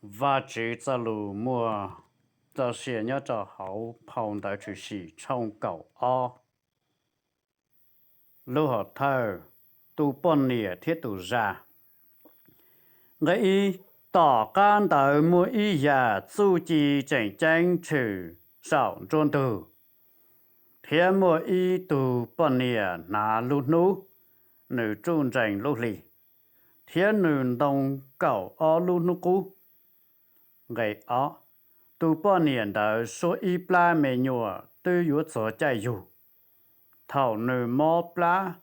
Vajtswv txoj lus muaj txoj sia nyob rau hauv phau ntawv Tshwm Sim tshooj kaum ob, lub hom thawj, tus poj niam thiab tus zaj. Nqe ib, tom qab ntawd muaj ib yam txuj ci tseem ceeb tshwm saum nruab ntug, thiab muaj ib tug poj niam hnav lub hnub, nws tsuj ntsees lub hli, thiab nws ntoo kaum ob lub hnub qub. Nqe ob, tus poj niam ntawd suab ib plab me nyuam twb yuav txog caij yug. Thaum nws mob plab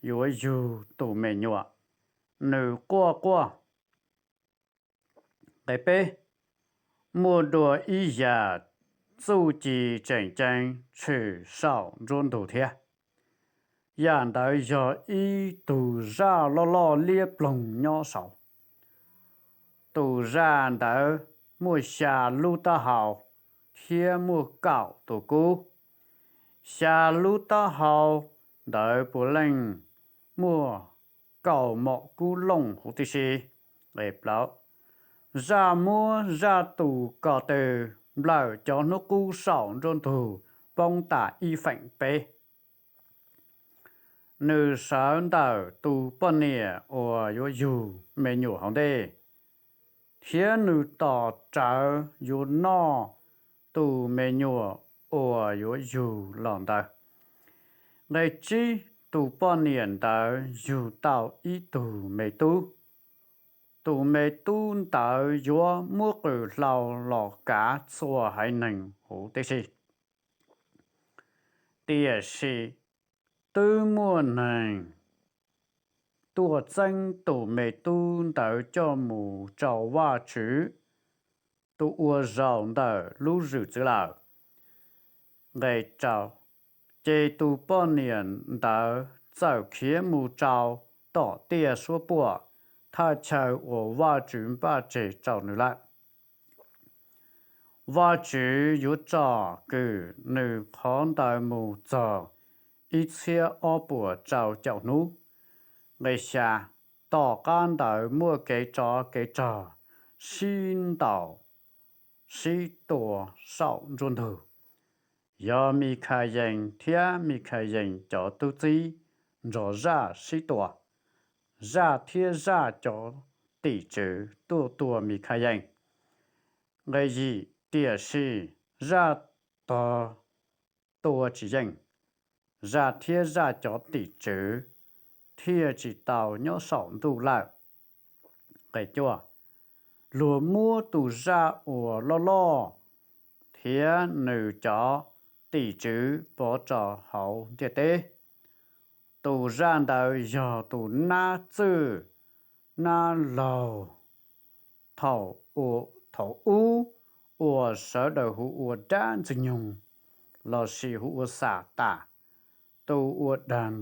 yuav yug tus me nyuam, nws quaj quaj. Nqe peb, muaj dua ib yam txuj ci tseem ceeb tshwm saum nruab ntug thiab. Yam ntawd yog ib tug zaj loj loj liab ploog nyob saud. Tus zaj ntawd muaj xya lub taub hau thiab muaj kaum tus kub. Xya lub taub hau ntawd puav leej muaj kaum mom kub looj huv tib si. Nqe plaub, zaj muab zaj tus ko tw nplawm cov hnub qub saum nruab ntug poob tas ib feem peb. Nws sawv ntawm tus poj niam uas yuav yug me nyuam hauv ntej, thiab nws tos rawv yuav noj tus me nyuam uas yuav yug los ntawd. Nqe tsib, tus poj niam ntawd yug tau ib tug me tub. Tus me tub ntawd yuav muab qws hlau los kav txhua haiv neeg huv tib si. Tiam sis twb muaj neeg tuaj txeeb tus me tub ntawd coj mus rau Vajtswv tus uas zaum ntawm lub zwm txwv lawm. Nqe rau, ces tus poj niam ntawd txawm khiav mus rau tom tiaj suab puam, thaj chaw uas Vajtswv npaj tseg rau nws lawm. Vajtswv yuav tsom kwm nws qhov ntawd mus txog ib txhiab ob puas rau caum hnub. Nqe xya, tom qab ntawd muaj kev tsov kev rog sib ntaus sib tua saum nruab ntug. Yog Mikhayees thiab Mikhayees cov tub txib nrog zaj sib tua. Zaj thiab zaj cov tim tswv tuaj tua Mikhayees. Nqe yim, tiam sis zaj tog tua tsis yeej, zaj thiab zaj cov tim tswv thiaj tsis tau nyob saum ntuj lawm. Nqe cuaj, luag muab tus zaj uas loj loj thiab nws cov tim tswv pov rau hauv ntiaj teb. Tus zaj ntawd yog tus nab txwj nab laug thaum ub uas sawv daws hu ua dab ntxwg nyoog lossis hu ua Xatas, tus uas dag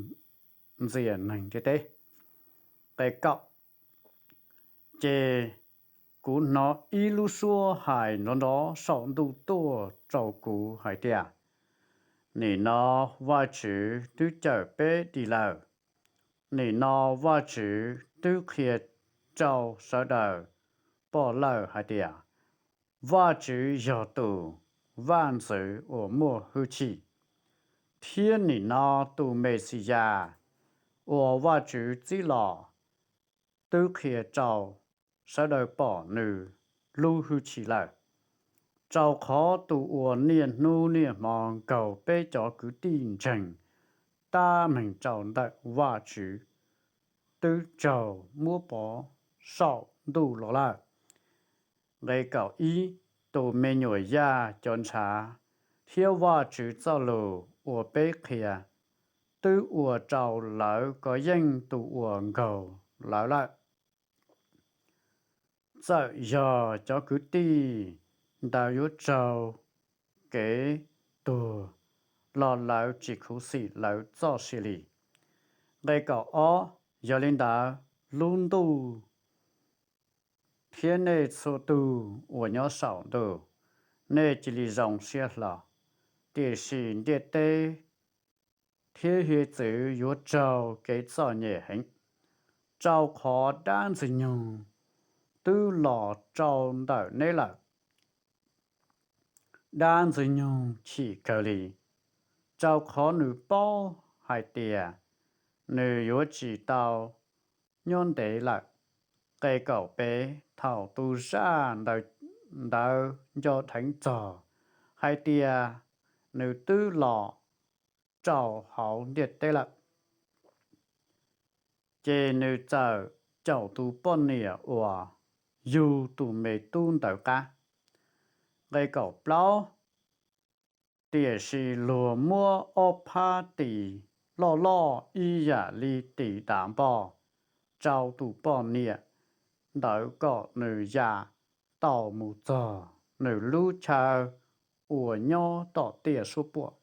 ntxias neeg ntiaj teb. Nqe kaum, ces kuv hnov ib lub suab hais nrov nrov saum ntuj tuaj rau kuv hais tias, nim no Vajtswv twb cawm peb dim lawm. Nim no Vajtswv twb qhia rau sawv daws pom lawm hais tias Vajtswv yog tus vaj ntxwv uas muaj hwj chim, thiab nim no tus Mexiyas uas Vajtswv txib los twb qhia rau sawv daws pom nws lub hwj chim lawm. Rau qhov tus uas niaj hnub niaj hmo nkaug peb cov kwv tij ntseeg tab meeg rau ntawm Vajtswv twb raug muab pov saum ntuj los lawm. Nqe kaum ib, tus me nyuam yaj cov ntshav thiab Vajtswv txoj lus uas peb qhia twb ua rau lawv kov yeej tus uas nkaug lawv lawm. Txawm yog cov kwv tij ntawd yuav raug kev tuag los lawv tsis khuv xim lawv txoj sia li. Nqe kaum ob, yog li ntawd lub ntuj thiab nej txhua tus uas nyob saum ntuj, nej cia li zoo siab hlo, tiam sis ntiaj teb thiab hiav txwv yuav raug kev txom nyem heev, rau qhov dab ntxwg nyoog twb los rau ntawm neb lawm. Dab Ntxwg nyoog chim kawg li, rau qhov nws paub hais tias nws yuav tsis tau nyob ntev lawm. Nqe kaum peb, thaum tus zaj ntawd nco dheev txog hais tias nws twb los rau hauv ntiaj teb lawm, ces nws txawm caum tus poj niam uas yug tus me tub ntawd qab. Nqe kaum plaub, tiam sis luag muab ob phab tis loj loj ib yam li tis dav npog rau tus poj niam ntawd kom nws ya tau mus txog nws lub chaw uas nyob tom tiaj suab puam.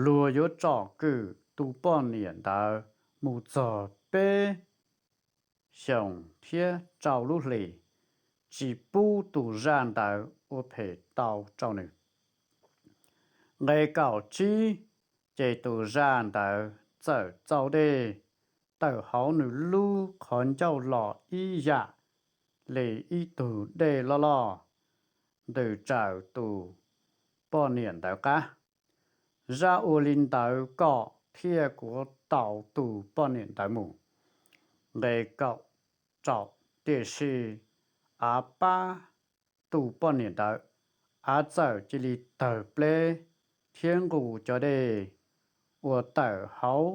Luag yuav tsom kwm tus poj niam ntawd mus txog peb xyoos thiab rau lub hlis, tsis pub tus zaj ntawd ua phem tau rau nws. Nqe kaum tsib, ces tus zaj ntawd txawm txaus dej tawm hauv nws lub qhov ncauj los ib yam li ib tug dej loj loj ntws raws tus poj niam ntawd qab. Zaj ua li ntawd kom thiaj kuav tau tus poj niam ntawd mus. Nqe kaum rau, tiam sis av pab tus poj niam ntawd, av txawm cia li tawg pleb thiab nqus cov dej uas tawm hauv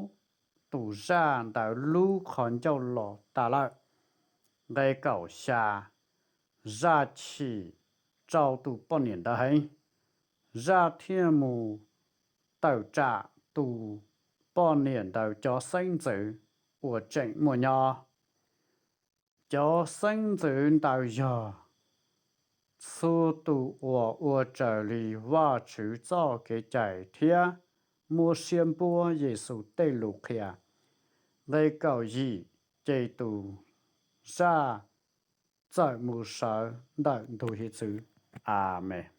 tus zaj ntawd lub qhov ncauj los tas lawm. Nqe kaum xya, zaj chim rau tus poj niam ntawd heev, zaj thiaj mus tawm tsam tus poj niam ntawd cov xeeb ntxwv uas tseem muaj nyob. Cov xeeb ntxwv ntawd yog txhua tus uas ua raws li Vajtswv txoj kev cai thiab muab siab npuab Yexus tej lus qhia. Nqe kaum yim, ces tus zaj txawm mus sawv ntawm ntug hiav txwv. Amees.